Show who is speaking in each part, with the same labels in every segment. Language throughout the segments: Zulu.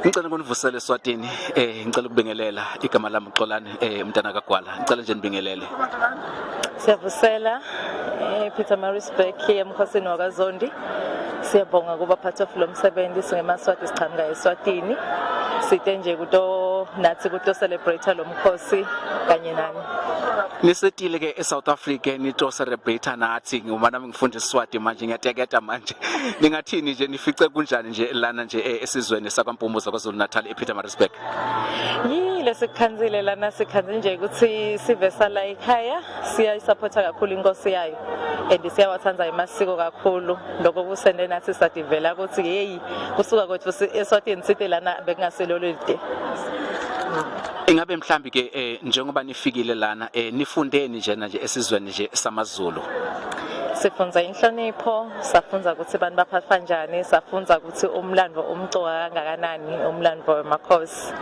Speaker 1: Ngicela ngonivusele Eswatini, ngicela ukubingelela. Igama lami uXolani, umntana kaGwala. Ngicela nje nibingelele.
Speaker 2: Siyavusela ePietermaritzburg emkhosini wakaZondi. Siyabonga kuba part of lo msebenzi. SingemaSwati, siqhamuka eSwatini. Site nje kuto nathi kuto celebrate lo mkhosi kanye nani.
Speaker 1: Nisetile ke eSouth Africa nito celebrate nathi, ngoba nami ngifunda iSwati manje, ngiyateketa manje. Ningathini nje, nifice kunjani nje lana nje esizweni sakwaMpumuza KwaZulu Natal ePietermaritzburg?
Speaker 2: Yile sikukhanzile lana, sikhanze nje ukuthi sive sala ekhaya siyayisupporta kakhulu inkosi yayo and siyawathanda emasiko kakhulu. Lokho kusende nathi sadivela ukuthi hey, kusuka kwethu eSwatini site lana bekungasilolo lide.
Speaker 1: Ingabe mhlambi ke njengoba nifikile lana, nifundeni njena nje esizweni nje samaZulu?
Speaker 2: Sifunza inhlonipho, safunza ukuthi abantu baphathwa kanjani, safunza ukuthi umlando umcoka kangakanani, umlando wemakhosi.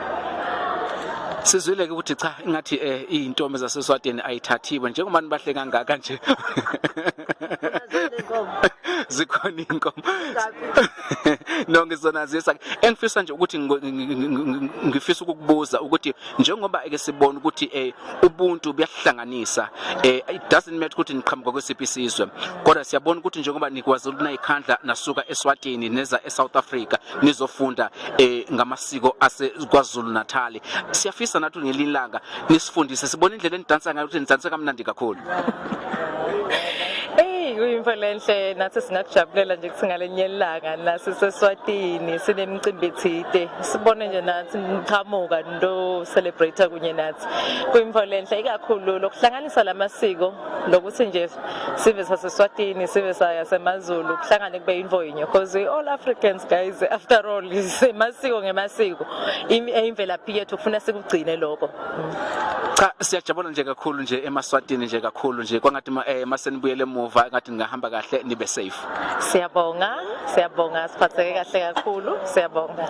Speaker 1: Sizwile ke ukuthi cha, ingathi izintombi zaseSwatini ayithathiwe, njengoba nibahle kangaka nje. Zikhona inkomo nongizonazisa. Engifisa nje ukuthi ngifisa ukukubuza ukuthi njengoba ke sibona ukuthi ubuntu buyahlanganisa, it doesn't matter ukuthi niqhamuka kwesiphi isizwe, kodwa siyabona ukuthi njengoba nikwazi ukunayikhandla nasuka eSwatini neza eSouth Africa nizofunda ngamasiko ase KwaZulu Natal, siyafisa nathi ngelinye ilanga nisifundise, sibone indlela enidansa ngayo, ukuthi nidansa kamnandi kakhulu.
Speaker 2: Hey, kuyimfo lenhle, nathi singakujabulela nje ukuthi ngalenye ilanga nasi seswatini sinemicimbi ethide, sibone nje nathi niqhamuka nto celebrate kunye nathi. Kuyimfo lenhle ikakhulu lokuhlanganisa lamasiko, lokuthi nje sive saseswatini, sive sasemazulu kuhlangane kube yinto yinye, because we all Africans, guys, after all. Emasiko ngemasiko, imvelaphi yethu, kufuna sikugcine lokho.
Speaker 1: Cha, siyajabula nje kakhulu nje emaSwatini nje kakhulu nje, kwangathi masenibuyele emuva ngathi ningahamba kahle, nibe safe.
Speaker 2: Siyabonga, siyabonga, siphatheke kahle kakhulu, siyabonga.